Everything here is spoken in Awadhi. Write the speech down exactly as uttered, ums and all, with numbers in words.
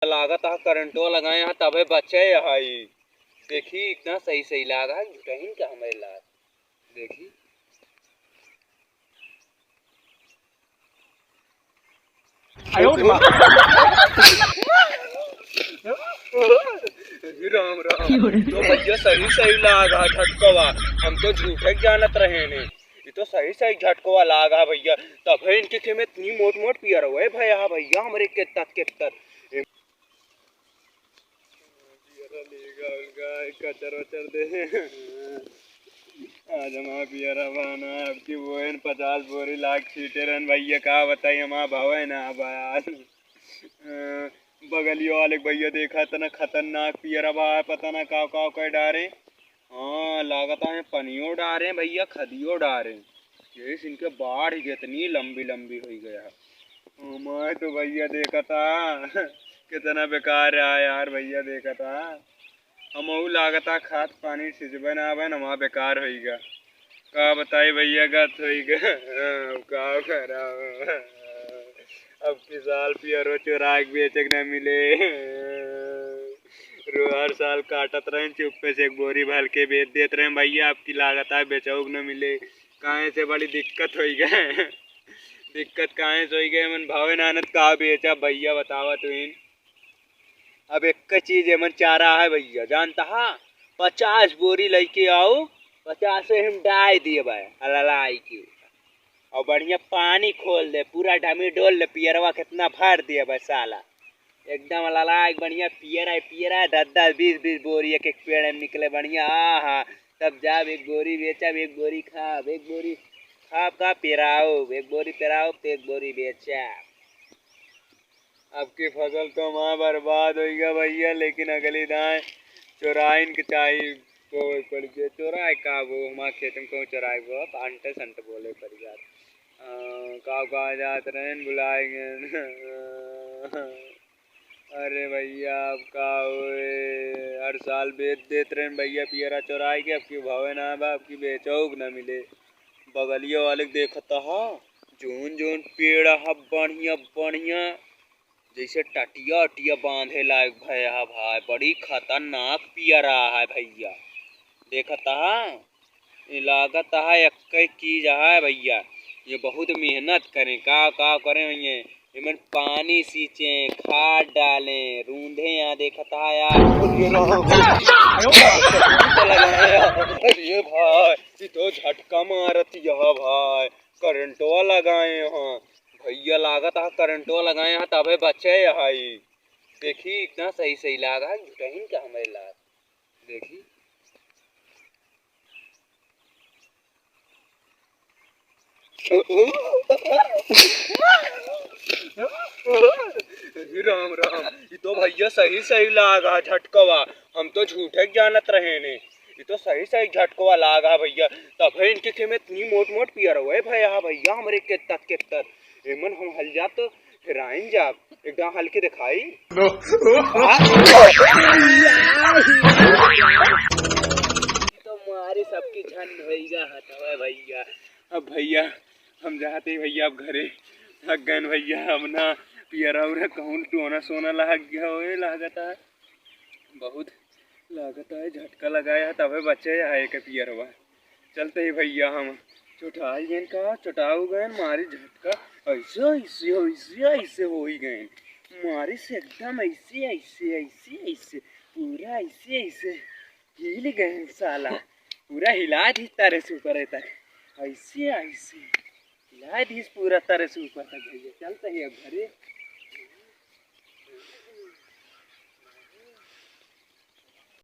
लागत है करंटो लगाए हैं तबे बचे है। देखी इतना सही सही लाग है, झुटहिन का हमारे लाग। देखी। आयो रे माँ। राम राम। तो भैया सही सही लाग है झटकवा, हम तो झूठे के जानत रहे ने। ये तो सही सही झटकवा लाग है भैया, तबे इनके खेत में इतनी मोट मोट पियर हुए भैया। हाँ भैया, हमरे केत्तर केत्तर। पियरा ले गया उनका, कचर वचर दे। आज हमारा पियरा बाना, अब की बोएन पचास बोरी लाग छीटे रहन भैया, का बताई हमारा भावे ना बा यार। अ, बगलियो वाले के भैया देखा तना खतरनाक पियरा बा, पता ना का का कर डारे। हाँ, लागत है पनियो डारे भैया, खदियो डारे। यही इनके बाढ़ ही इतनी लंबी लंबी हुई गया। हमारे तो भैया देखा था कितना बेकार रहा यार, भैया देखा था। हमहू लागता खाद पानी सिंचबे ना आवे, हमार बेकार होइगा। का बताई भैया, गत होइगा। अब का करा, अब की साल पियरो चोरा के बेचे के ना मिले। रो हर साल काटत रहे, चुप्पे से एक बोरी भर के बेच देत रहे भैया। अब की लागता बेचऊ के ना मिले, काहे से बड़ी दिक्कत होइगा। दिक्कत काहे से होइगा, मन भावे नानत का बेचा भैया, बतावा तू इन। अब एक चीज एमन चारा है भैया, जानता हा, पचास बोरी लइके आओ, पचासे हम डाय दिए भाई, हललाई के, और बढ़िया पानी खोल दे, पूरा डमी डोल ले, पियरवा कितना भर दिए भाई साला, एकदम हललाई बढ़िया पियरा पियरा, दस दस बीस बीस बोरी एक एक पेड़ में निकले बढ़िया। आहा, तब जाब एक बोरी बेचब, एक बोरी खाब, एक बोरी खाब का पेराओ, एक बोरी पेराओ तो एक बोरी बेचब। अब की फसल तो हमार बर्बाद होइगा भैया, लेकिन अगली दाएं चोराइन के चाही, तो पड़ गया चोराए का, वो हमार खेत में कहूँ चोराए, वो अंटे संट बोले पड़ गया। अ, का कहा जात रहन, भुलाए गए। अरे भैया, अब का होए, हर साल बेच देत रहन भैया पियरा चोराए के, अब की भावे ना बा, अब की बेचो के ना मिले। बगलिया वाले के देखत हा, जोन जोन पेड़ ह बढ़िया बढ़िया, जैसे टटिया उटिया बांधे लायक भय ह भाई, बड़ी खतरनाक पियरा है भैया। देखत ह, ये लागत ह एक्के चीज है भैया, ये बहुत मेहनत करें, का का करें भैया, एमन पानी सींचे, खाद डाले, रूंधे, यहाँ देखत ह यार। अरे भाई, ये तो झटका मारत यह भाई। करंटवा लगाए हैं। भैया लागत है करंटवा लगाए हैं तबे बचे है। देखी इतना सही सही लाग है, झुटहिन का हमारे लाग। देखी। राम राम, ये तो भैया सही सही लाग है झटकवा, हम तो झूठे के जानत रहे ने। ये तो सही सही झटकवा लाग है भैया, तबे इनके खेत में इतनी मोट मोट पियर हुए भैया। हाँ भैया, हमरे केत्तर केत्तर, एमन हम हल जात तो हेराइन जाब, एकदम हल के दिखाई। तो मारे सबकी झन होइगा हथवा भैया। अब भैया हम जाते भैया अब घरे, थक गए भैया, अब ना पियरा उरा कहूँ टोना सोना लाग गया होए लागत है। बहुत लागत है झटका लगाया है, तबे बचे है एक पियरवा। चलते ही भैया हम चोटाई गए का, चोटाऊ गए, मारी झटका ऐसे, ऐसे, ऐसे, ऐसे हो ही गए। मारी से एकदम ऐसे, ऐसे, ऐसे, ऐसे, पूरा ऐसे, ऐसे हिल गए साला। पूरा हिला दी तारे से ऊपर है तक। ऐसे, ऐसे। हिला दीस पूरा तरह से ऊपर तक भैया। चलते ही अब घरे।